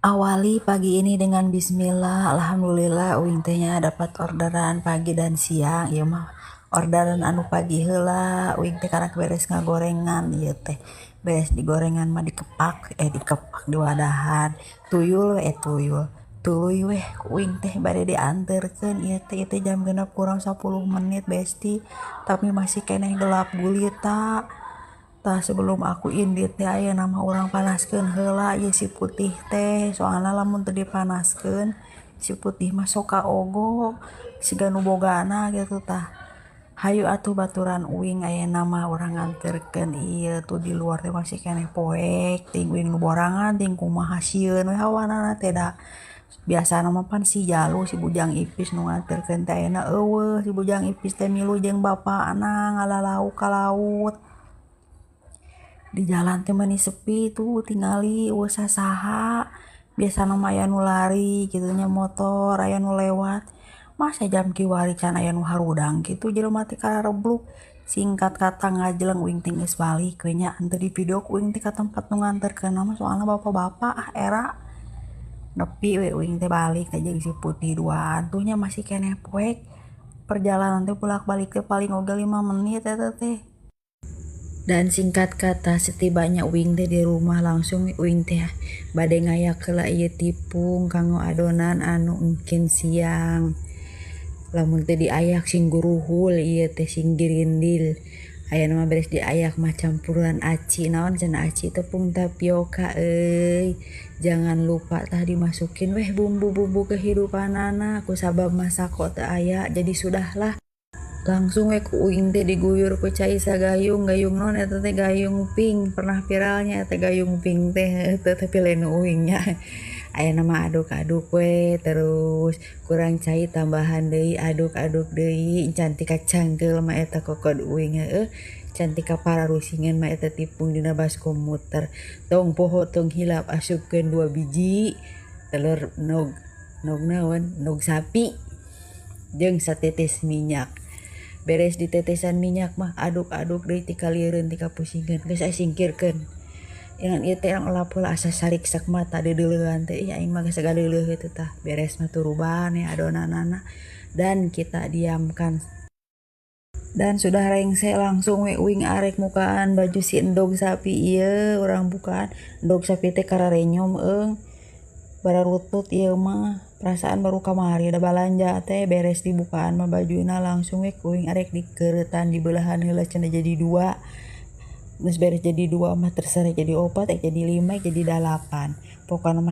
Awali pagi ini dengan bismillah, alhamdulillah uing teh nya dapat orderan pagi dan siang. Ieu mah orderan anu pagi heula, uing teh karak beres ngagorengan ieu teh. Beres digorengan mah dikepak, eh dikepak diwadahan. Tuyul we, eh tuyul. Tuluy weh uing teh bade dianterkeun ieu teh, ieu teh jam 5.50 besti, tapi masih keneh gelap gulita. Tah, sebelum aku indit teh ayeuna mah urang panaskeun heula ieu si putih teh, soalna lamun teu dipanaskeun si putih mah sok kaogok siga nu bogana gitu tah. Hayu atuh baturan uing, ayeuna mah urang nganterkeun ieu tuh. Di luar teh masih keneh poek ting uing nu borangan ting kumaha, sieun we hawanana teh, da biasana mah pan si Jalu, si Bujang Ipis nu nganterkeun teh. Ayeuna euweuh si Bujang Ipis teh, milu jeung bapakna ngalalauk ka laut. Di jalan teh meuni sepi tuh tingali, euweuh sasaha. Biasana mah aya nu lari kitu nya, motor aya nu lewat. Masa jam kiwari can aya nu harudang kitu, jelema teh kararebluk. Singkat kata, ngajleng uing teh geus balik we nya, henteu di video ku uing teh ka tempat nu nganterkeunna mah, soalna bapak-bapak ah era. Nepi we uing teh balik teh jeung si putih duaan tuh nya, masih keneh poek. Perjalanan teh bolak balik teh paling oge 5 menit eta teh. Dan singkat kata, setibanya uing teh di rumah, langsung uing teh bade ngayak heula ieu tipung kanggo adonan anu engkin siang. Lamun teu diayak sing guruhul ieu teh, sing girindil. Ayeuna mah beres diayak mah campuran aci, naon cenah, aci tepung tapioka euy. Jangan lupa tah dimasukin weh bumbu-bumbu kehidupanana, kusabab masako teu aya jadi sudahlah. Langsung we ku uing teh diguyur ku cai sagayung. Gayung naon eta teh? Gayung pink, pernah viralnya eta gayung pink teh, teu, tapi lain uing nya. Ayeuna mah aduk-aduk we terus, kurang cai tambahan deui, aduk-aduk deui. Cantik kacangkeul mah eta kokod uing, heueuh, cantik kapararusingeun mah eta tipung dina baskom muter. Tong poho, tong hilap, asupkeun 2 biji telur nog, nog naon, nog sapi jeung satetes minyak. Beres ditetesan minyak mah aduk-aduk deui ti kaliereun ti kapusingeun, geus aya singkirkeun. Ingan ieu teh elap heula, asa sariksak mata deudeulean teh. Ih, aing mah geus sagaleuleuh kitu tah. Beres mah turuban ya adonanana dan kita diamkan. Dan sudah rengse, langsung we uing arek mukaan baju si endog sapi ieu. Urang bukaan endog sapi teh kararenyom eung, bararutut ieu mah, perasaan baru kamari da balanja teh. Beres dibukaan mah bajuna, langsung we ku uing arek dikeuretan, dibelahan heula cenah jadi dua. Geus beres jadi dua mah terserah, jadi opat, jadi lima, jadi dalapan, pokokna mah.